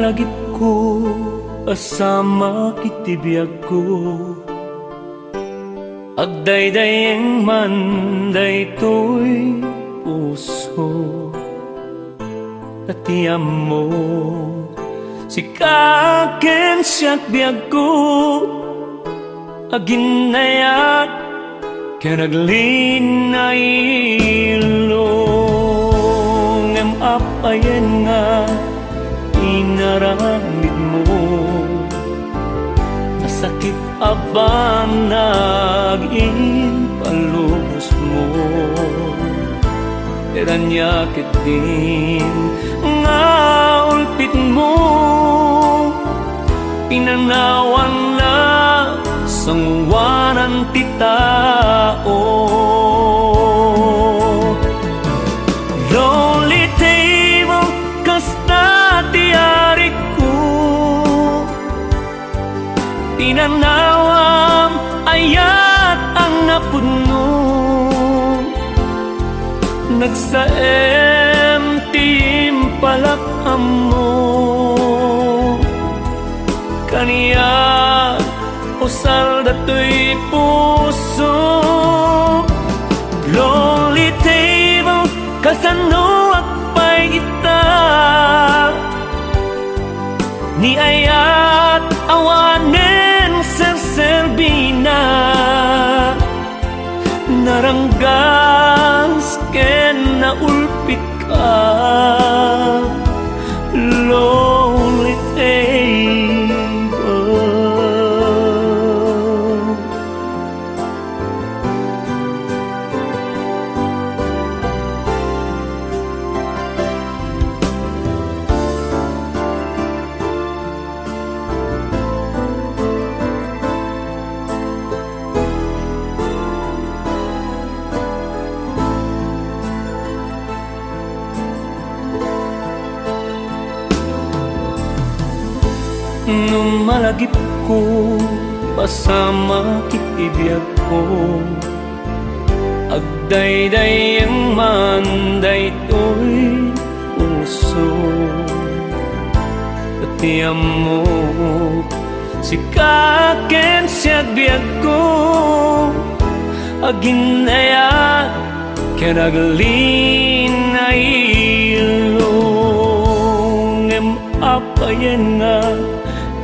malagip ko asama kitibiyag ko agdaydayeng man daytoy puso tatiyam mo si kaken siyak biyag ko aginayat kanaglin na ilong em apayen nga inaramid mo nasakit abang nag-impalubos mo eranyakit din nga ulpit mo pinanawan na sangwanan ti tao lonely table kasta ti ari ko tinanawam ayat ang napuno nagsaem timpalakam mo kaniya usal dato'y puso lonely table kasano akpay ita ni ayat awanen serserbina naranggas ken na ulpit ka lonely table. Nung malagip ko pasama kitibiyag ko agdaydayeng man daytoy puso tatiyam mo si kaken siya biyag ko aginayat kanaglin na ilong em apayen nga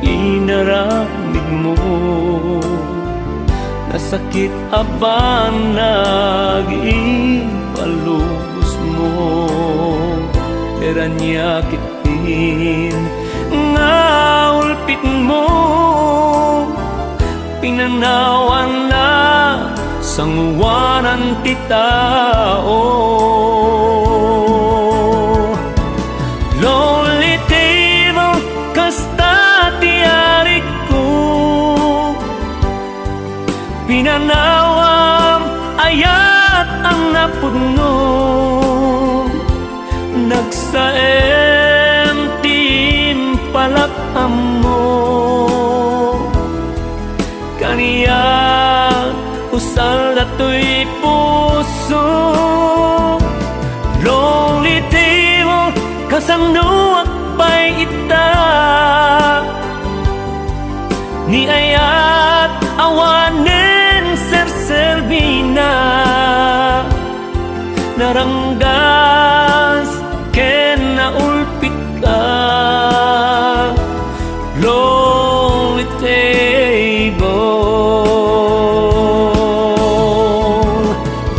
inaramid mo nasakit abang nag-impalubos mo eranyakit din nga ulpit mo pinanawan na sangwanan ti tao lonely table kasta pinanawam ayat ang napuno nagsaem timpalakam mo kaniya usal dato'y puso lonely table kasano akpay ita ni ayat awanen serserbina naranggas ken na ulpit ka lonely table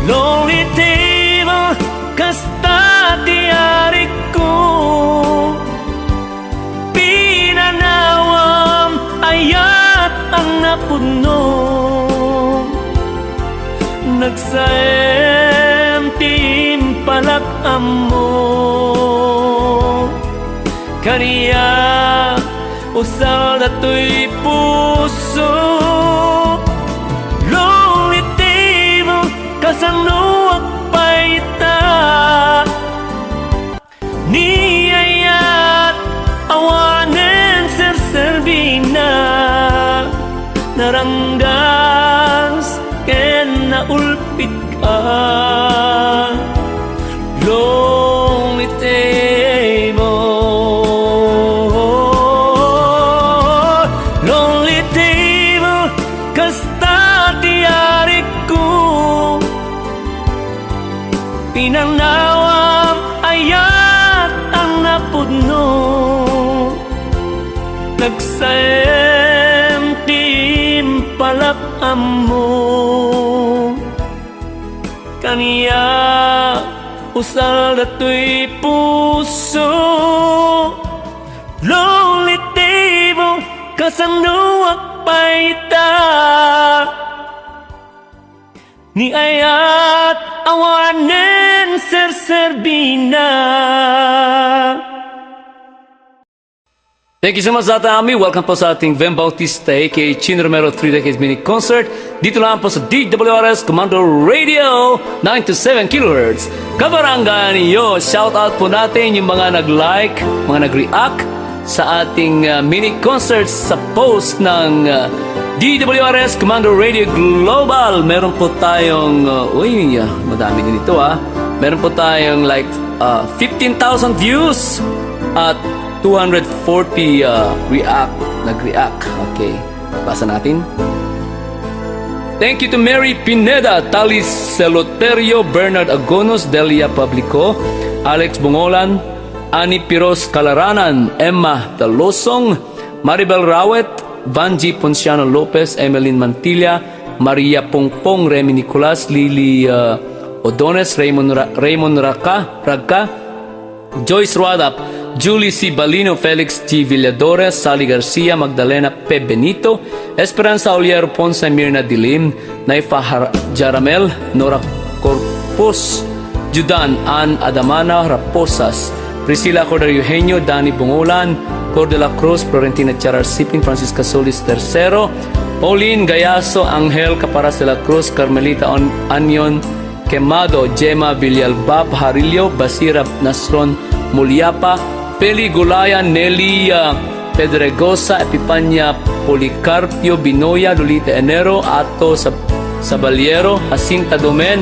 lonely table kasta ti ari ko pinanawam ayat ang napuno nagsaem timpalakam mo kaniya usal dato'y puso lonely table kasano akpay ita ni ayat awanen serserbina naranggas ken na ulpit ka lonely table lonely table kasta tiyarik ko pinanawam ayat ang napudno nagsayem timpalak amo kaniya usal dato'y puso lonely table kasanuak paita ni ayat awanen serserbina. Thank you so much, Data Ami. Welcome po sa ating Vem Bautista aka Chin Romero 3 Decades Mini Concert. Dito lang po sa DWRS Commando Radio 927 kHz. Kabarangay niyo, shout out po natin yung mga nag-like, mga nag-react sa ating mini concert sa post ng DWRS Commando Radio Global. Meron po tayong, madami din ito Meron po tayong like 15,000 views at 240 nag-react. Okay, basa natin. Thank you to Mary Pineda, Talis Celoterio, Bernard Agonos, Delia Pablico, Alex Bungolan, Ani Piros Calaranan, Emma Talosong, Maribel Rawet, Vanji Ponciano Lopez, Emeline Mantilla, Maria Pongpong, Remy Nicolas, Lily Odones, Raymond Ragka, Joyce Ruadap, Julie C. Balino, Felix G. Villadores, Sally Garcia, Magdalena P. Benito, Esperanza Oliero Ponce, Mirna Dilim, Naifa Jaramel, Nora Corpus, Judan, Ann Adamana Raposas, Priscilla Cordero Eugenio, Dani Bungulan, Cordela Cruz, Florentina Charar Sipin, Francisca Solis III, Pauline Gayaso, Angel Caparas de la Cruz, Carmelita Anion Quemado, Gemma Villalbab Harillo, Basira Nasron Muliapa, Peli Gulayan, Nelly Pedregosa, Epipania Policarpio Binoya, Lolita Enero, Ato Sabaliero, Jacinta Domen,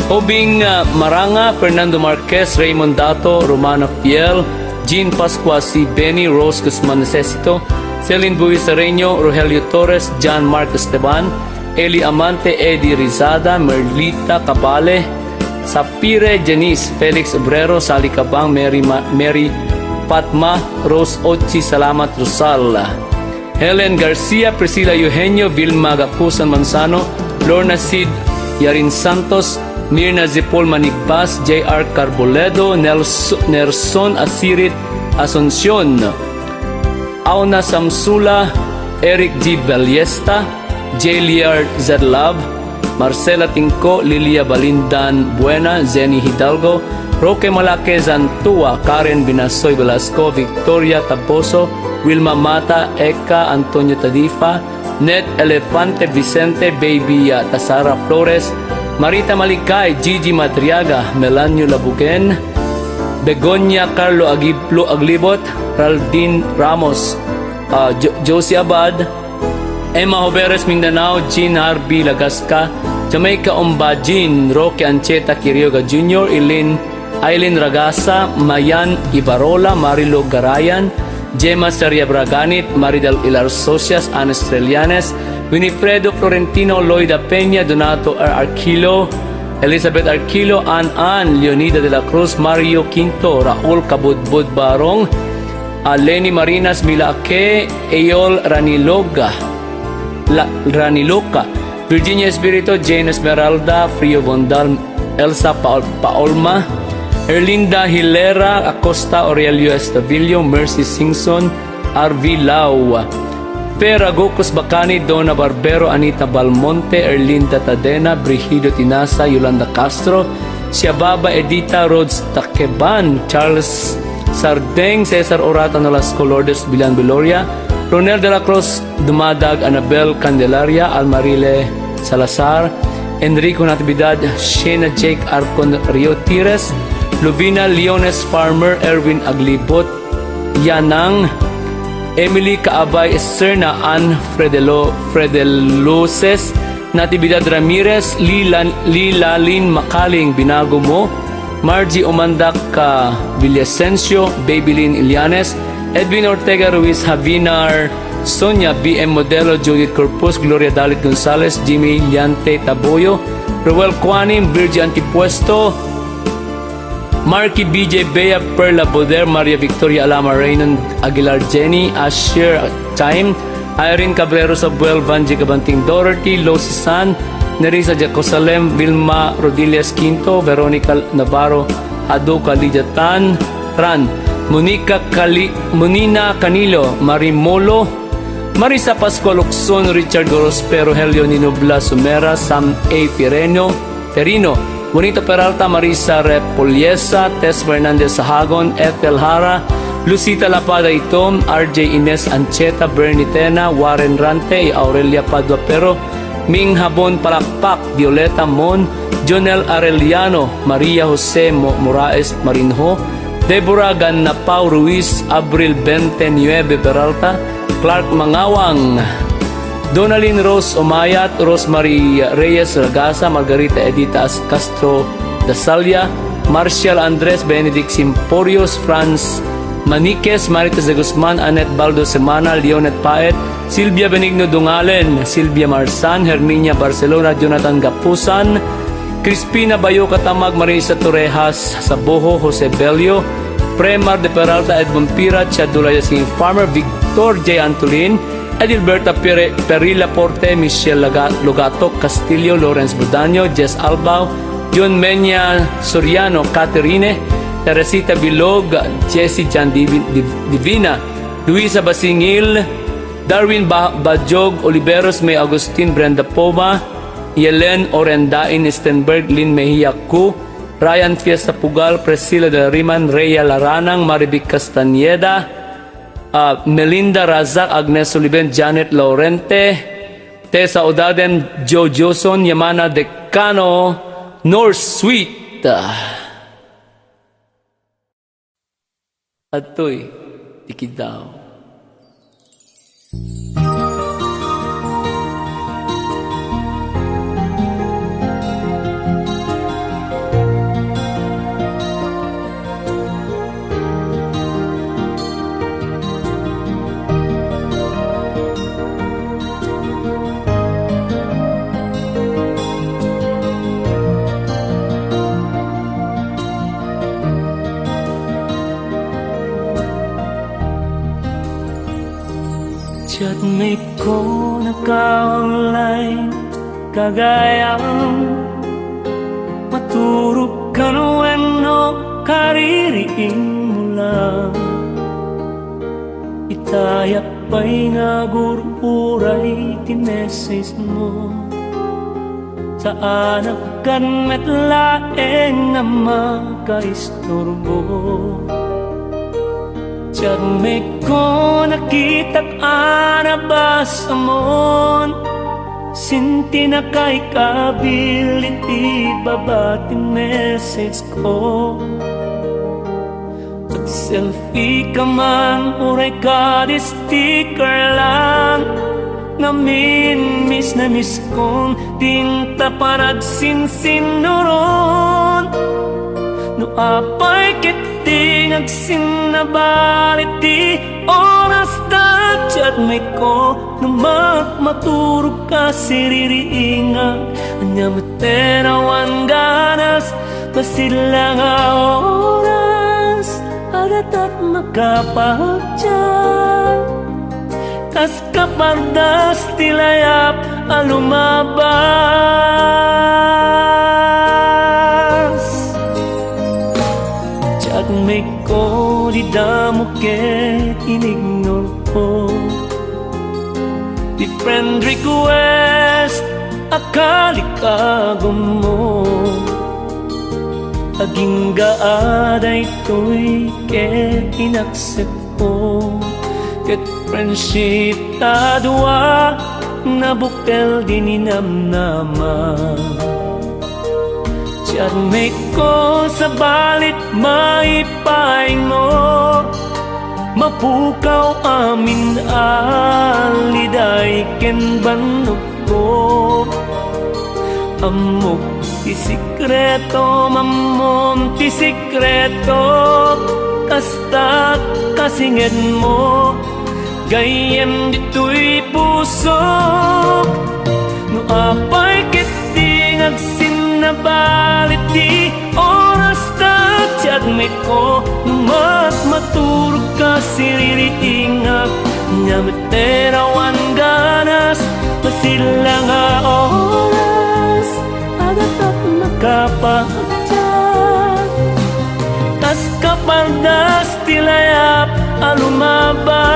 Obing Maranga, Fernando Marquez, Raymond Dato, Romana Fiel, Jean Pascua C. Benny, Rose Guzman Necesito, Celine Buisareño, Rogelio Torres, John Mark Esteban, Eli Amante, Eddie Rizada, Merlita Cabale, Sapire Janice, Felix Obrero, Sally Cabang, Mary Fatma, Rose Ochi, Salamat Rosal, Helen Garcia, Priscilla Eugenio, Vilma Gapusan Manzano, Lorna Sid Yarin Santos, Mirna Zipol Manigbas, J.R. Carboledo, Nelson Asirit Asuncion, Auna Samsula, Eric G. Ballesta, J. Liard Zedlab, Marcela Tingko, Lilia Balindan Buena, Zenny Hidalgo, Roque Malaquez Antua, Karen Binasoy Velasco, Victoria Taboso, Wilma Mata, Eka Antonio Tadifa, Ned Elefante Vicente, Baby Tasara Flores, Marita Malikay, Gigi Madriaga, Melanio Labugen, Begonia Carlo Aglibot, Raldin Ramos, Josie Abad, Emma Hoberes Mindanao, Jean Harvey Lagasca, Jamaica Ombajin, Roque Ancheta Quirioga Jr., Eileen Ragasa, Mayan Ibarola, Marilo Garayan, Gemma Saria Braganit, Maridel Ilar Socias, Ana Estrelianes, Winifredo Florentino, Loida Peña, Donato Arquilo, Elizabeth Arquilo, Ann, Leonida de la Cruz, Mario Quinto, Raul Kabudbud Barong, Lenny Marinas Milake, Eyol Raniloka, Virginia Espirito, Jane Esmeralda, Frio Bondal, Elsa Paolma, Erlinda Hilera Acosta, Aurelio Estavillo, Mercy Singson, RV Lau, Vera Gocos Bacani, Donna Barbero, Anita Balmonte, Erlinda Tadena, Brigido Tinasa, Yolanda Castro, Siababa Edita Rhodes Takeban, Charles Sardeng, Cesar Orata Nolasco, Lourdes Bilan Biloria, Ronel de la Cruz Dumadag, Anabel Candelaria, Almarile Salazar, Enrico Natividad, Shena Jake Arcon Rio Tires, Lovina Leones Farmer, Erwin Aglibot, Yanang, Emily Kaabay Eserna, Ann Fredeluces, Natividad Ramirez, Lilalin Makaling Binago Mo, Margie Omandak Villasencio, Babylin Ilianes, Edwin Ortega Ruiz, Javinar Sonia BM Modelo, Judith Corpus, Gloria Dalit Gonzalez, Jimmy Llante Taboyo, Roel Quanim, Virgie Antipuesto, Marky BJ Bea, Perla Boder, Maria Victoria Alama, Raynon Aguilar, Jenny Asher Time, Irene Cabrero Sabuel, Vanji Cabanting Dorothy, Losi San, Nerissa Jacosalem, Vilma Rodillas Quinto, Veronica Navarro, Ado Kalija Ran, Munina Canilo, Marimolo, Marisa Pascual Locson, Richard Gorospero, Helio Ninobla Sumera, Sam A. Ferino, Bonita Peralta, Marisa Repoliesa, Tess Fernandez Sahagon, Ethel Hara, Lucita Lapada Itom, RJ Ines Ancheta, Bernie Tena, Warren Rante, Aurelia Padua Pero, Ming Habon Palakpak, Violeta Mon, Jonel Arellano, Maria Jose Moraes Marinho, Deborah Gannapao Ruiz, Abril 29 Peralta, Clark Mangawang, Donalyn Rose Omayat, Rosemary Reyes Ragasa, Margarita Edita Castro Dasalia, Marcial Andres Benedict Simporios, Franz Maniques, Marites de Guzman, Annette Baldo Semana, Leonet Paet, Silvia Benigno Dungalen, Silvia Marsan, Herminia Barcelona, Jonathan Gapusan, Crispina Bayo Katamag, Marisa Torrejas Saboho, Jose Belio, Premar de Peralta, Edmond Pira, Chadula Yasing Farmer, Victor J. Antolin, Edilberta Perilla Porte, Michelle Logato Castillo, Lawrence Budaño, Jess Albao, John Menya Soriano, Caterine, Teresita Bilog, Jessie Jan Divina, Luisa Basingil, Darwin Bajog, Oliveros May Agustin, Brenda Poma, Yelen Orendain Stenberg, Lynn Mejia Cu, Ryan Fiesta Pugal, Priscilla de Riman, Rhea Laranang, Marivic Castañeda, Melinda Razak, Agnes Oliven, Janet Laurente, Tessa Odaden, Joe Joson, Yamana Decano, North Sweet. Atoy, Tikidaw. Chat may ko naka-online kagayang maturog ka no kaririing mo lang itayap pa'y nagururay tinesis mo sa anak kan metlaeng na makaisturbo. Diyan may ko nakita't anabas amon sinti na kay kabiliti babating message ko at selfie ka man uray ka di sticker lang ngamin miss na miss kong tinta parag sinsinuron no apay kiti nagsinabalit di oras na chat may ko no maturog ka siririingag anya materawan ganas pasila nga oras agat at makapagtyan kas kapardas tilayap alumabas chat may ko di damo ket inignore ko di friend request akali kagum mo aging gaaday to'y ket inaccept ko ket friendship tadwa nabukel dininamnama Diyan may ko sa balit maipaing mo mapukaw amin aliday ken banog ko amok ti sikreto mamom ti sikreto kasta kasinged mo Gayem dito'y puso no apay kiting agsinnabalit di oras ta tiyagmay ko numat maturog ka siririingak nyameterawan ganas pasila nga oras agatak nakapagtag tas kapardas tilayap alumabas.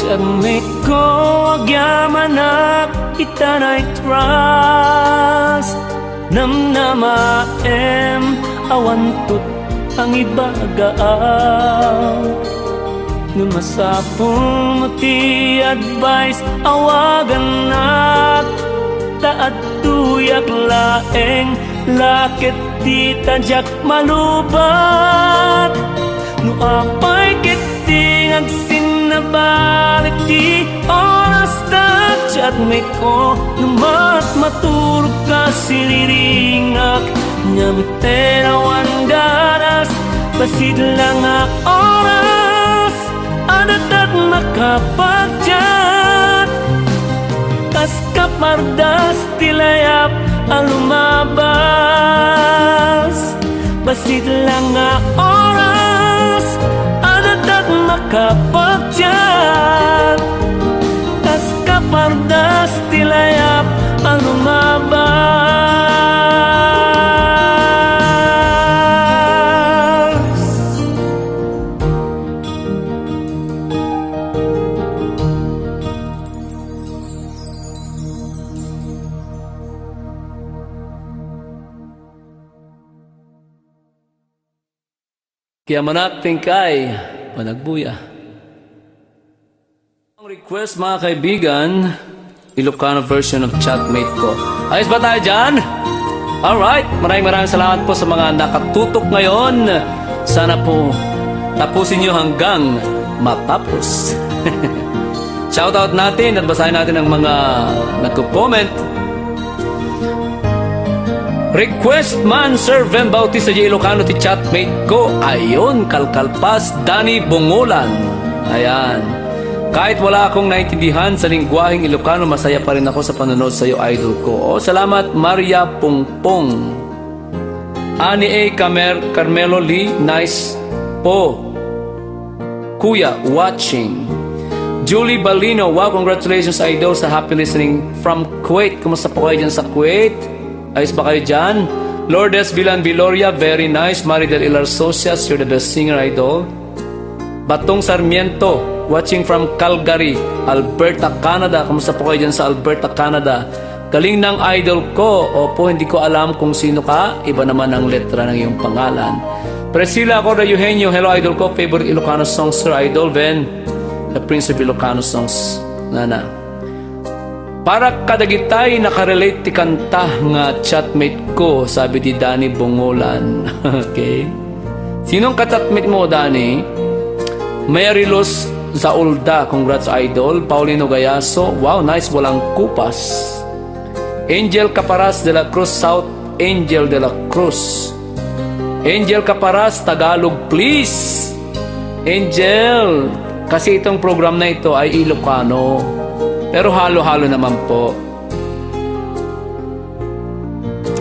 Tiyagmay ko agyamanap itanay trust namnamaem awantut ang ibagaaw numasapong ti advice awagan nak taat tuyak laeng lakit di tadyak malubat no apay kiting agsinnabalit di oras ta tiyagmay ko numat maturog ka siliringak nyamiterawan ganas pasidla nga oras adatat makapagtiyat kas kapardas tilayap alumabas pasidla nga oras adatat makapagtiyat kas kapardas tilayap alumabas. Kaya manakting kay panagbuya. Ang request mga kaibigan, Ilocano version of Chatmate ko. Ayos ba tayo dyan? Alright, maraming salamat po sa mga nakatutok ngayon. Sana po tapusin nyo hanggang matapos. Shoutout natin at basahin natin ang mga nagko-comment. Request man Sir Ven Bautista J. Ilocano ti Chatmate ko. Ayon, Kalkalpas, Danny Bungulan. Ayan. Kahit wala akong naintindihan sa lingwaheng Ilocano, masaya pa rin ako sa panonood sa iyo, idol ko. Salamat, Maria Pungpong. Ani A. Carmelo Lee, nice po. Kuya, watching. Julie Balino, wow, congratulations, idol, sa happy listening from Kuwait. Kumusta po kayo dyan sa Kuwait? Ayos ba kayo dyan? Lourdes Villan Viloria, very nice. Maridel Ilar Socias, you're the best singer, idol. Batong Sarmiento, watching from Calgary, Alberta, Canada. Kamusta po kayo dyan sa Alberta, Canada? Galing ng idol ko. Opo, hindi ko alam kung sino ka. Iba naman ang letra ng iyong pangalan. Priscilla Corda Eugenio, hello idol ko. Favorite Ilocano songs, Sir Idol. Then, the Prince of Ilocano songs. Nana. Para kadagitay nakarelate ti kanta nga chatmate ko, sabi di Danny Bungulan. Okay. Sinong ka-chatmate mo, Danny? Mary Luz Zaulda, congrats idol. Paulino Gayaso, wow, nice, walang kupas. Angel Caparas de la Cruz, South Angel de la Cruz. Angel Caparas, Tagalog please. Angel, kasi itong program na ito ay Ilocano, pero halo-halo naman po.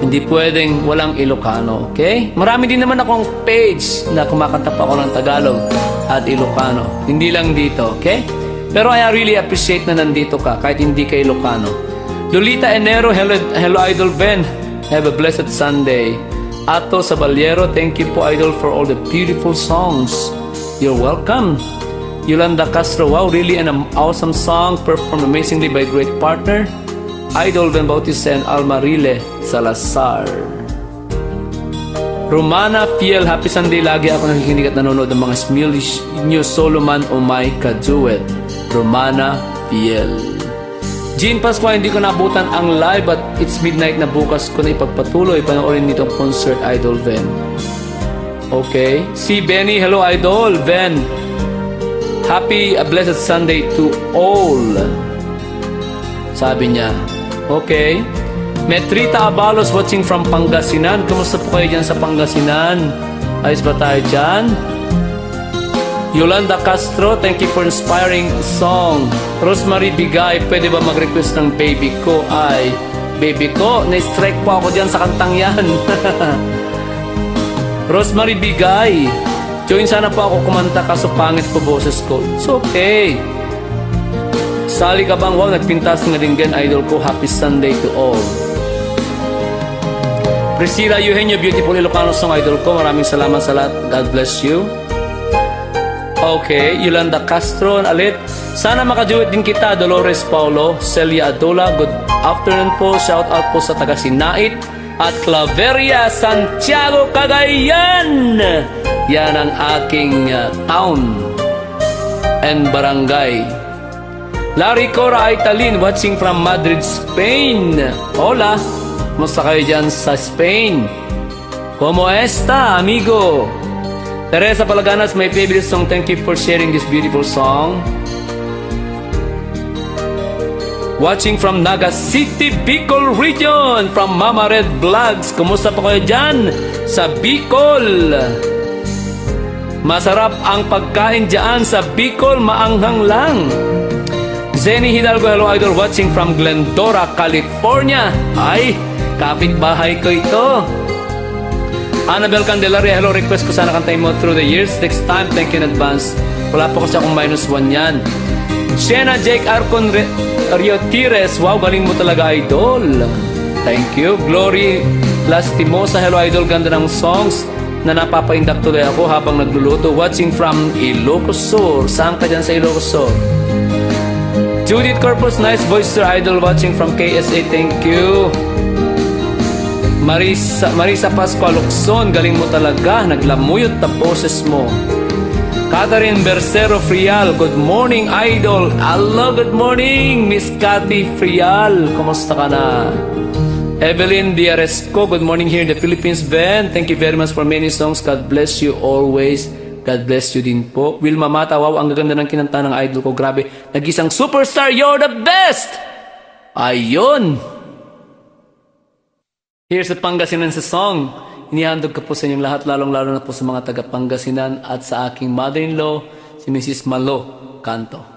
Hindi pwedeng walang Ilocano, okay? Marami din naman akong page na kumakanta pa ako ng Tagalog at Ilocano. Hindi lang dito, okay? Pero I really appreciate na nandito ka kahit hindi ka Ilocano. Lolita Enero, hello Idol Ben. Have a blessed Sunday. Ato Sabaliero, thank you po Idol for all the beautiful songs. You're welcome. Yolanda Castro, wow, really an awesome song performed amazingly by great partner Idol Ben Bautista and Almarile Salazar. Romana Fiel, happy Sunday. Lagi ako nakikinig at nanonood ng mga Smilish New Solomon o my kaduet. Romana Fiel. Jean Pasqua, hindi ko naabutan ang live but it's midnight na bukas ko na ipagpatuloy. Panoorin nitong concert, Idol Ven. Okay. Si Benny, hello Idol Ven. Happy a blessed Sunday to all. Sabi niya. Okay. Metrita Abalos watching from Pangasinan. Kumusta po kayo dyan sa Pangasinan? Ayos ba tayo dyan? Yolanda Castro, thank you for inspiring song. Rosemary Bigay, pwede ba mag-request ng baby ko? Ay, baby ko, na-strike po ako dyan sa kantang yan. Rosemary Bigay, join sana po ako kumanta kaso pangit po boses ko. It's okay. Sally Kabang, wow, nagpintas nga din gan, idol ko. Happy Sunday to all. Priscilla Eugenio, beautiful Ilocano song, idol ko. Maraming salamat sa lahat. God bless you. Okay, Yolanda Castro, alit. Sana makaduet din kita, Dolores Paulo, Celia Adola. Good afternoon po. Shout out po sa taga Sinait at Claveria, Santiago, Cagayan. Yan ang aking town and barangay. Larry Cora Italin, watching from Madrid, Spain. Hola, musta kayo dyan sa Spain? Como esta, amigo? Teresa Palaganas, my favorite song. Thank you for sharing this beautiful song. Watching from Naga City, Bicol region, from Mama Red Vlogs. Kumusta po kayo dyan sa Bicol? Masarap ang pagkain dyan sa Bicol, maanghang lang. Zenny Hidalgo, hello idol, watching from Glendora, California. Ay, kapitbahay ko ito. Annabel Candelaria, hello, request ko sana kantayin mo Through the Years next time, thank you in advance. Wala pa kasi akong -1 yan. Shena Jake Arcon Rio Tires, wow, galing mo talaga idol. Thank you. Glory Lastimosa, hello idol, ganda ng songs na napapaindak tuloy ako habang nagluluto. Watching from Ilocos Sur. Saan ka dyan sa Ilocos Sur? Judith Corpus, nice voice sir idol, watching from KSA, thank you. Marisa Pascual Lukson, galing mo talaga, naglamuyot na boses mo. Catherine Bercero Frial, good morning idol. Hello, good morning Miss Cathy Frial, kumusta ka na? Evelyn Diaresco, good morning here in the Philippines. Ben, thank you very much for many songs. God bless you always. God bless you din po. Wilma Mata, wow, ang gaganda ng kinanta ng idol ko. Grabe, nag-isang superstar, you're the best! Ayun! Here's a Pangasinan sa song. Inihandog ko po sa inyong lahat, lalong-lalo na po sa mga taga-Pangasinan at sa aking mother-in-law, si Mrs. Malo Canto.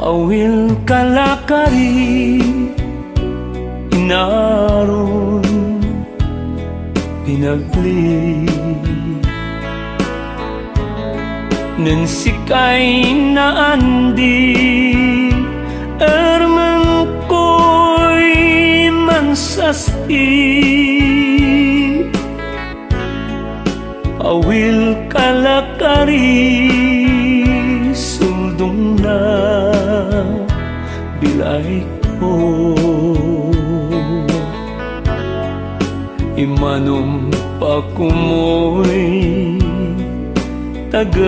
Awil kalakari inaron pinagli nen sikay na andi erman ko'y mansasti awil kalakari suldong na bilay ko imanong pa kumoy tagay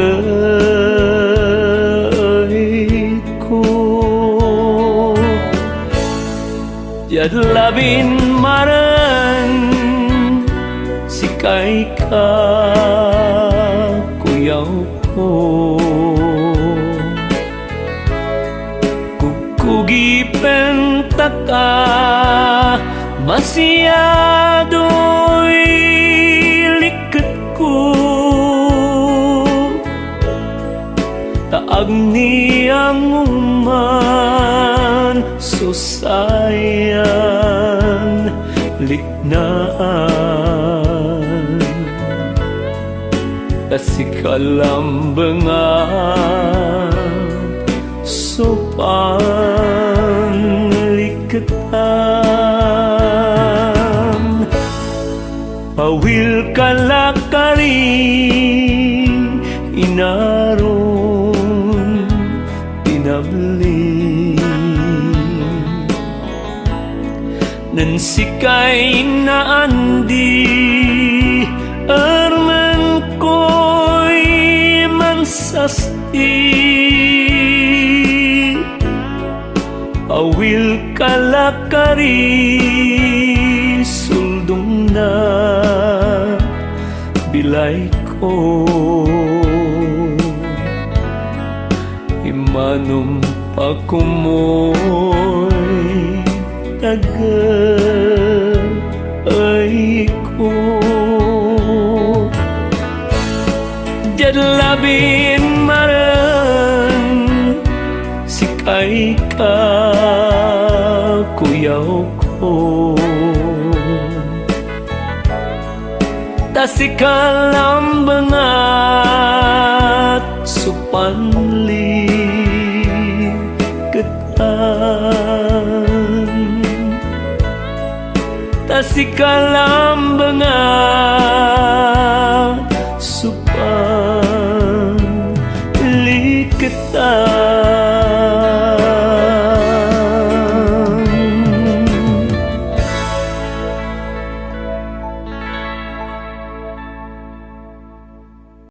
ko yad labin maran sikay ka kuyaw ko kugipen taka masyado'y likat ko taag niyang uman susayan liknaan tasikalambengan sopan liketan awil kalakari inaron tinabli nan sikay na andi arman ko'y mansasti awil kalakari suldong na bilay ko imanong pakumoy tagay ko jad labin maran sikay ka kuyaw ko tasikalambangat supanli ketan tasikalambangat